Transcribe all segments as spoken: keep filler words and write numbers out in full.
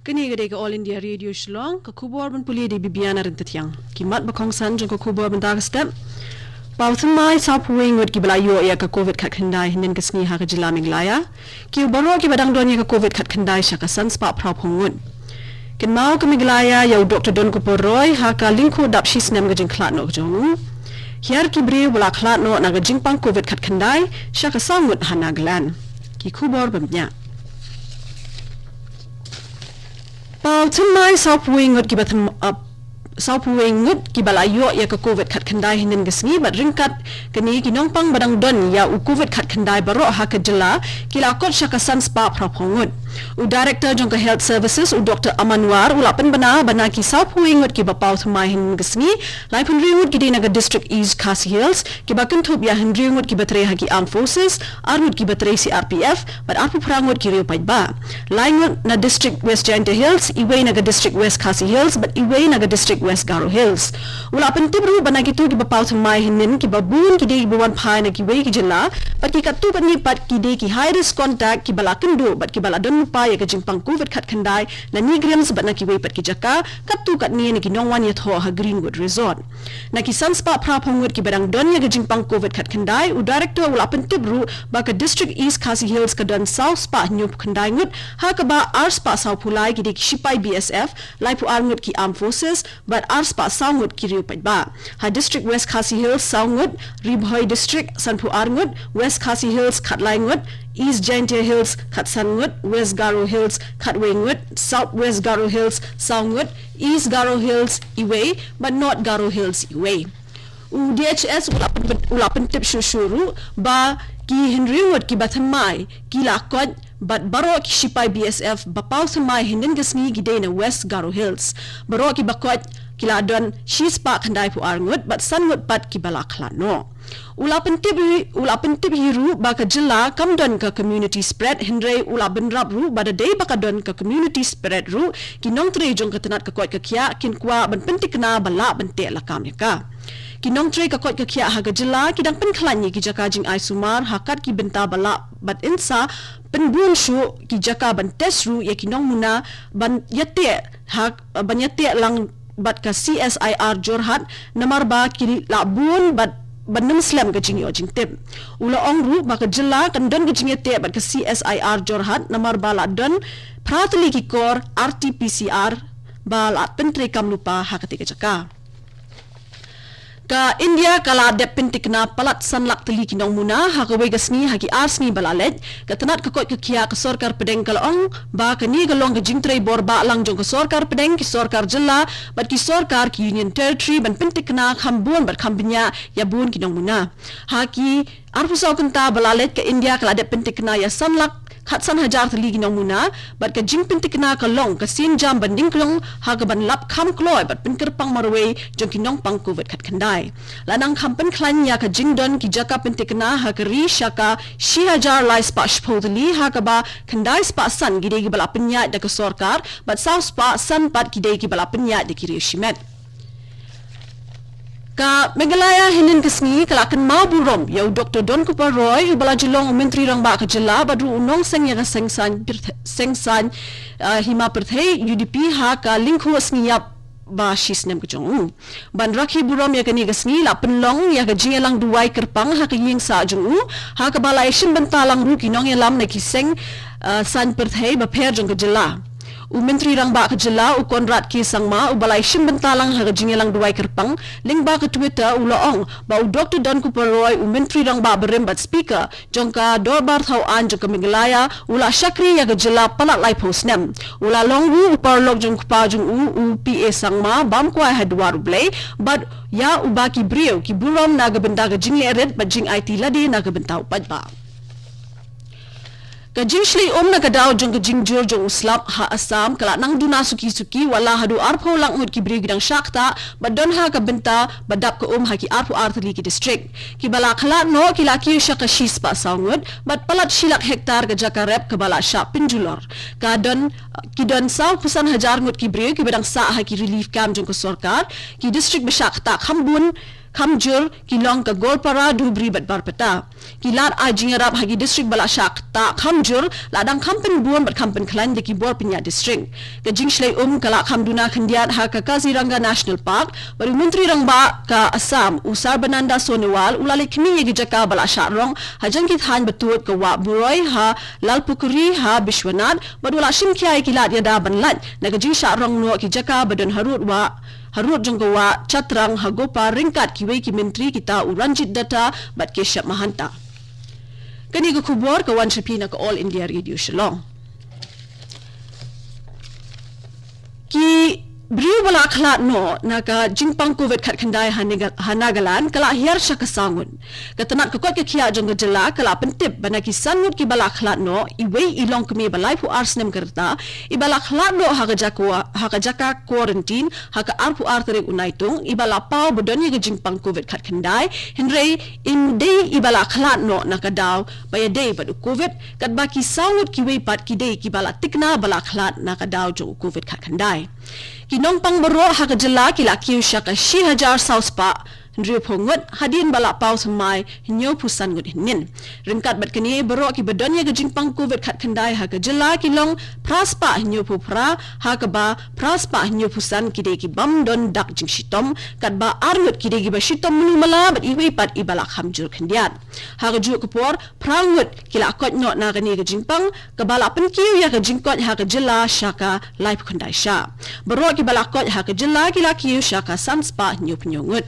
Kane ka dei ka All India Radio Shillong, ka khubor ban pule da i Bibiana Ryntathiang. Ki mat ba kongsan jong ka khubor mynta ka step. Paw thymmai sawphew wei ngut kiba la ïoh ïa ka covid khatkhyndai hynnin ka sngi ha ka jylla Meghalaya. Ki baroh kiba dang don ïa ka covid khatkhyndai sha ka san spah phra phew ngut. Kynmaw ka Meghalaya ïa u Doktor Donkupar Roy ha ka lyngkhuh dap shi snem ka jingkhlad noh ka jong u. Hiar ki briew ba la khlad noh na ka jingpang covid khatkhyndai sha ka saw ngut ha Nagaland. Ki khubor ba bniah. Paw thymmai sawphew wei ngut kiba thym, uh, sawphew wei ngut kiba la ïoh ïa ka covid khatkhyndai hynnin ka sngi bad ryngkat kane ki nongpang ba dang don ïa u covid khatkhyndai baroh ha ka jylla ki la kot sha ka san spah phra phew ngut. U Director jong ka Health Services, u Doktor Aman War, u la pynbna ba na ki sawphew wei ngut kiba paw thymmai hynnin ka sngi, laiphew hynriew ngut ki dei na ka District East Khasi Hills, kiba kynthup ïa hynriew ngut kiba trei ha ki Armed Forces, ar ngut kiba trei C R P F, bad arphew phra ngut ki riew paidbah. Lai ngut na District West Jaintia Hills, iwei na ka District West Khasi Hills, bad iwei na ka District West Garo Hills. U la pyntip ruh ba na kito kiba paw thymmai hynnin kiba bun ki dei kiba wan phai na kiwei ki jylla, bad ki katto katne pat ki dei ki high risk contact kiba la kynduh bad kiba la don lypa ïa ka jingpang covid khatkhyndai na NEIGRIHMS bad na kiwei pat ki jaka, katto katne na ki nongwan ïathoh ha Greenwood Resort. Na ki san spah phra phew ngut kiba dang don ïa ka jingpang covid khatkhyndai, u Director u la pyntip ruh ba ka District East Khasi Hills ka don saw spah hynñiew phew khyndai ngut, ha kaba ar spah sawphew lai ki dei ki shipai B S F, laiphew ar ngut ki Armed Forces, bad ar spah saw ngut ki riew paidbah. Ha District West Khasi Hills saw ngut, Ri Bhoi District sanphew ar ngut, West Khasi Hills khatlai ngut, East Jaintia Hills khatsan ngut, West Garo Hills khatwei ngut, South West Garo Hills saw ngut, East Garo Hills iwei, bad North Garo Hills iwei. U D H S u la pyn-, u la pyntip shuh shuh ruh ba ki hynriew ngut kiba thymmai ki la koit bad baroh ki shipai B S F ba paw thymmai hynnin ka sngi ki dei na West Garo Hills. Baroh kiba koit ki la don shi spah khyndai phew ar ngut bad san ngut pat kiba la khlad noh. U la pyntip hi, u la pyntip hi ruh ba ka jylla kam don ka community spread, hynrei u la bynrap ruh ba da dei ba ka don ka community spread ruh, ki nongtrei jong ka tnat ka koit ka khiah kin kwah ban pyntikna ba lah ban teh lakam ïa ka. Ki nongtrei ka koit ka khiah ha ka jylla ki dang pynkhlaiñ ïa ki jaka jingai sumar ha kat ki bynta ba lah bad yn sa pynbun shuh ki jaka ban test ruh ïa ki nongmuna ban ïateh ha, ban ïateh lang bad ka C S I R Jorhat, namar ba ki la bun bad ban nym slem ka jingïoh jingtip. U la ong ruh ba ka jylla kan don ka jingïateh bad ka C S I R Jorhat, namar ba la don phra tylli ki kor R T P C R ba la pyntreikam lypa ha katei ka jaka. Ka India ka la dep pyntikna palat san lak tylli ki nongmuna ha kawei ka sngi ha ki ar sngi ba la leit. Ka tnat ka koit ka khiah ka sorkar pdeng ka la ong ba kane ka long ka jingtrei bor ba lang jong ka sorkar pdeng, ki sorkar jylla bad ki sorkar ki Union Territory ban pyntikna kham bun bad kham bniah ïa bun ki nongmuna. Ha ki arphew saw kynta ba la leit ka India ka la dep pyntikna ïa san lak khatsan hajar tylli ki nongmuna, bad ka jingpyntikna ka long ka sienjam ban dingklong ha kaban lap kham kloi bad pynkyrpang marwei jong ki nongpang covid khatkhyndai. La nang kham pynkhlaiñ ïa ka jingdon ki jaka pyntikna ha ka ri sha ka shi hajar lai spah shiphew tylli, ha kaba khyndai spah san ki dei kiba la pynïaid da ka sorkar bad saw spah san pat ki dei kiba la pynïaid da ki riew shimet. Ka Meghalaya hynnin ka sngi ka la kynmaw burom ïa u Doktor Donkupar Roy uba la ju long u Myntri Rangbah ka jylla bad ruh u nongseng ïa ka seng saiñ pyrthe-, seng saiñ, eh, hima pyrthei, U D P, ha ka lyngkhuh sngi ïap ba shi snem ka jong u. Ban rakhe burom ïa kane ka sngi la pynlong ïa ka jingïalang duwai kyrpang ha ka ïing sah jong u, ha kaba la ïashim bynta lang ruh ki nongïalam na ki seng, eh, saiñ pyrthei bapher jong ka jylla. U Myntri Rangbah ka jylla u Conrad K Sangma uba la ïashim bynta lang ha ka jingïalang duwai kyrpang, lyngba ka Twitter u la ong ba u Doktor Donkupar Roy, u Myntri Rangbah barim bad Speaker jong ka Dorbar Thawaiñ jong ka Meghalaya, u la shakri ïa ka jylla palat laiphew snem. U la long ruh u paralok jong u kpa jong u, u P A Sangma, bam kwai ha dwar U Blei, bad ïa uba ki briew ki burom na ka bynta ka jingleh rit bad jingaiti lade na ka bynta u paidbah. Ka jingshlei um na ka daw jong ka jingjur jong u slap ha Assam ka la nang duna suki suki, wat la haduh arphew lak ngut ki briew ki dang shah ktah bad don ha ka bynta ba dap ka um ha ki arphew ar tylli ki district. Kiba la khlad noh ki la kiew sha ka shi spah saw ngut bad palat shi lak hektar ka jaka rep kaba la shah pynjulor. Ka don, ki don sawphew san hajar ngut ki briew kiba dang sah ha ki relief camp jong ka sorkar. Ki district ba shah ktah kham bun kham jur ki long ka Goalpara, Dhubri bad Barpeta. Ki lad ai jingïarap ha ki district ba la shah ktah kham jur la dang kham pynbun bad kham pynkhlaiñ da ki bor pynïaid district. Ka jingshlei um ka la kham duna khyndiat ha ka Kaziranga National Park bad u Myntri Rangbah ka Assam u Sarbananda Sonowal u la leit khmih ïa ki jaka ba la shah rong hajan ki thaiñ ba tuid ka wah Buroi ha Lalpukhuri ha Bishwanath bad u la shim khia ïa ki lad ïada ban lait na ka jingshah rong noh ki jaka ba don harud wah, harud jong ka wah Chatrang ha Goalpara ryngkat kiwei ki myntri kita u Ranjit Datta bad Keshab Mahanta. Kane ka khubor ka wan sha phi na ka All India Radio Shillong. Ki briew ba la khlad noh na ka jingpang Covid khatkhyndai ha Naga-, ha Nagaland ka la hiar sha ka saw ngut. Ka tnat ka koit ka khiah jong ka jylla ka la pyntip ba na ki san ngut kiba la khlad noh, iwei i long kmie ba laiphew ar snem ka rta, iba la khlad noh ha ka jaka, ha ka jaka quarantine ha ka arphew ar tarik u Naitung, iba la paw ba don ïa ka jingpang Covid khatkhyndai, hynrei ym dei iba la khlad noh na ka daw ba ïadei bad u Covid, katba ki saw ngut kiwei pat ki dei kiba la tikna ba la khlad na ka daw jong u Covid khatkhyndai. Ki nongpang baroh ha ka jylla ki la kiew sha ka shi hajar saw spah hynriewphew ngut, hadien ba la paw thymmai hynñiewphew san ngut hynnin. Ryngkat bad kane, baroh kiba don ïa ka jingpang Covid khatkhyndai ha ka jylla ki long phra spah hynñiewphew phra, ha kaba phra spah hynñiewphew san ki dei ki bym don dak jingshitom, katba ar ngut ki dei kiba shitom mluh mala bad iwei pat iba la kham jur khyndiat. Ha kajuh ka por, phra ngut ki la koit noh na kane ka jingpang, kaba la pynkiew ïa ka jingkoit ha ka jylla sha ka laiphew khyndai shah. Baroh kiba la koit ha ka jylla ki la kiew sha ka san spah hynñiewphew hynñiew ngut.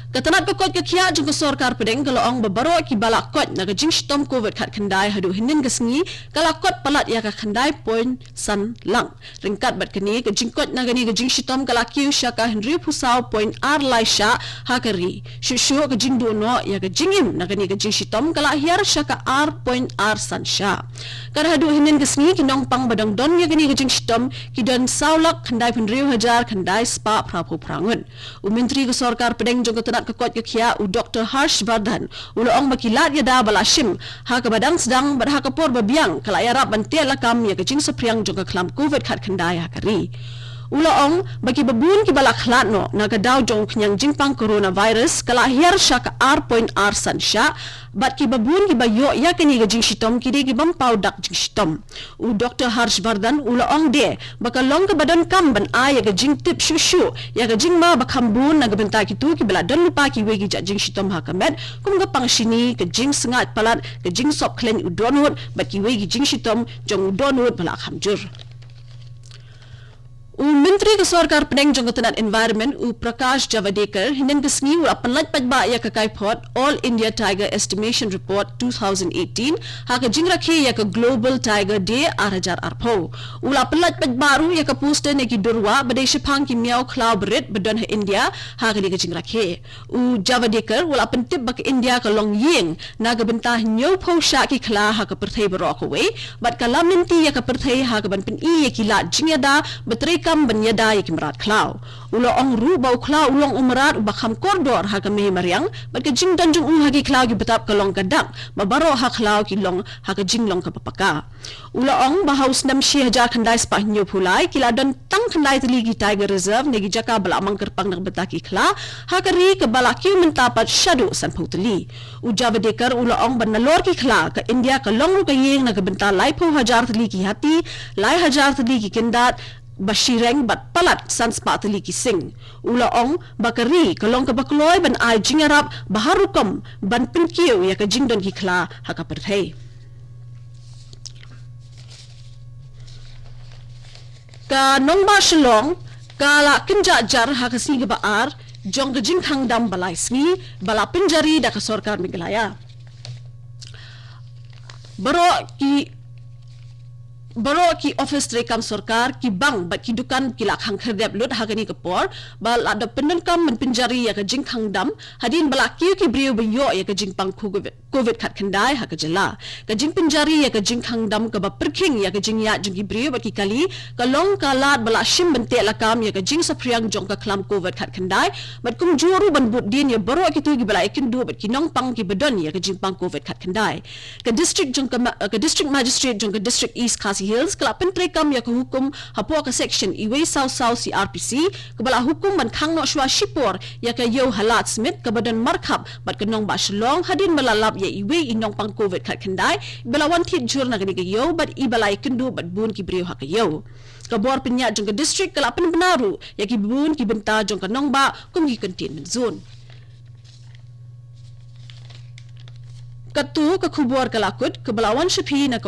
Ka tnat ka koit ka khiah jong ka sorkar pdeng ka la ong ba baroh kiba la koit na ka jingshitom Covid khatkhyndai haduh hynnin ka sngi ka la kot palat ïa ka khyndai point san lak. Ryngkat bad kane, ka jingkoit na kane ka jingshitom ka la kiew sha ka hynriewphew saw point ar lai shah ha ka ri. Shuh shuh ka jingduh noh ïa ka jingim na kane ka jingshitom ka la hiar sha ka ar point ar san shah. Kat haduh hynnin ka sngi, ki nongpang ba dang don ïa kane ka jingshitom ki don saw lak khyndaiphew hynriew hajar khyndai spah phraphew phra ngut. U Myntri ka sorkar pdeng jong ka tnat ka koit ka khiah, u Doktor Harsh Vardhan, u la ong ba ki lad ïada ba la shim ha kaba dang sdang bad ha ka por ba biang ka la ïarap ban teh lakam ïa ka jingsaphriang jong ka khlam Covid khatkhyndai ha ka ri. U la ong ba kiba bun kiba la khlad noh na ka daw jong u khñiang jingpang coronavirus ka la hiar sha ka ar point ar san shah, bad kiba bun kiba ïoh ïa kane ka jingshitom ki dei ki bym paw dak jingshitom. U Doktor Harsh Vardhan u la ong de ba ka long kaba donkam ban ai ïa ka jingtip shuh shuh ïa ka jingma ba kham bun na ka bynta kito kiba la don lypa kiwei ki jait jingshitom ha ka met, kum ka pang shini, ka jingsngaid palat, ka jingsop khleiñ u dohnud bad kiwei ki jingshitom jong u dohnud ba la kham jur. U Myntri ka sorkar pdeng jong ka tnat Environment, u Prakash Javadekar, hynnin ka sngi u la pynlait paidbah ïa ka kaiphod All India Tiger Estimation Report two thousand eighteen ha ka jingrakhe ïa ka Global Tiger Day ar hajar arphew. U la pynlait paidbah ruh ïa ka poster ne ki durwah ba dei shaphang ki miaw khlaw barit ba don ha India ha kane ka jingrakhe. U Javadekar u la pyntip ba ka India ka long ïing na ka bynta hynñiewphew shah ki khla ha ka pyrthei baroh kawei, bad ka lam lynti ïa ka pyrthei ha kaban pyni ïa ki lad jingïada ba treikam ban ïada ïa ki mrad khlaw. U la ong ruh ba u khlaw u long u mrad uba kham kordor ha ka mei mariang, bad ka jingdon jong u ha ki khlaw ki btap ka long ka dak ba baroh ha khlaw ki long ha ka jinglong kaba paka. U la ong ba ha u snem shi hajar khyndai spah hynñiewphew lai ki la don tang khyndai tylli ki Tiger Reserve ne ki jaka ba la mang kyrpang na ka bynta ki khla ha ka ri, kaba la kiew mynta pat shaduh sanphew tylli. U Javadekar u la ong ba nalor ki khla, ka India ka long ruh ka ïing na ka bynta laiphew hajar tylli ki hati, lai hajar tylli ki kyndat ba shireng bad palat san spah tylli ki sing. U la ong ba ka ri ka long kaba kloi ban ai jingïarap ba har rukom ban pynkiew ïa ka jingdon ki khla ha ka pyrthei. Ka nongbah Shillong ka la kynjah jar ha ka sngi kaba ar jong ka jingkhang dam ba lai sngi ba la pynjari da ka sorkar Meghalaya. Baroh ki, baroh ki office treikam sorkar, ki bank bad ki dukan ki la khang khyrdep lut ha kane ka por ba la dep pyndonkam ban pynjari ïa ka jingkhang dam hadien ba la kiew ki briew ba ïoh ïa ka jingpang Covid, Covid khatkhyndai ha ka jylla. Ka jingpynjari ïa ka jingkhang dam kaba pyrkhing ïa ka jingïaid jong ki briew bad ki kali ka long ka lad ba la shim ban teh lakam ïa ka jingsaphriang jong ka khlam Covid khatkhyndai, bad kumjuh ruh ban bud dien ïa baroh kito kiba la ïakynduh bad ki nongpang kiba don ïa ka jingpang Covid khatkhyndai. Ka district jong ka ma-, ka District Magistrate jong ka District East Khasi Hills ka la pyntreikam ïa ka hukum hapoh ka section uwei saw saw C R P C, kaba la hukum ban khang noh shuwa shipor ïa ka ïew ha Ladesmith kaba don markhap bad ka nongbah Shillong, hadien ba la lap ïa iwei i nongpang covid khatkhyndai iba la wan thied jhur na kane ka ïew bad iba la ïakynduh bad bun ki briew ha ka ïew. Ka bor pynïaid jong ka district ka la pynbna ruh ïa ki bun ki bynta jong ka nongbah kum ki containment zone. Katto ka khubor ka la kut, kaba la wan sha phi na ka